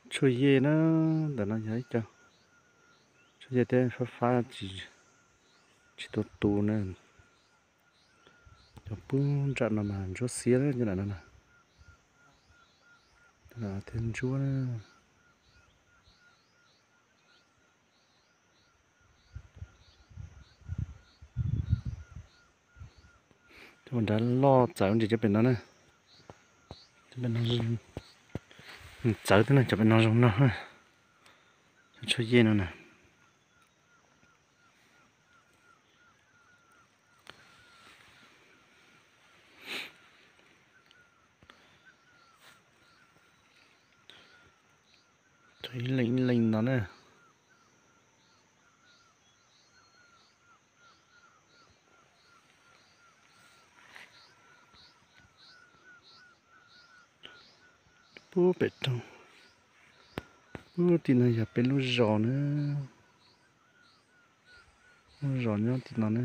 Tshuaj yej na, ntawm no yog ib co tshuaj yej thiab fab fab tsis, tsis tu tu na. Cov pub nram no mas ntsuab xiab cov nram no na. Thiab ntsuab na. Cov nrad loj txawv ntsis cov pem no na. Cov pem no txawv thiab na, cov pem no zoo no. Cov tshuaj yej no na. Cog ib leeg ib leeg no na. Pub pem roob. Pub tim no yog peb lub zos na. Lub zos nyob tim no na.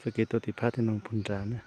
Txoj kev tuaj tim phab tej no puag nrad na.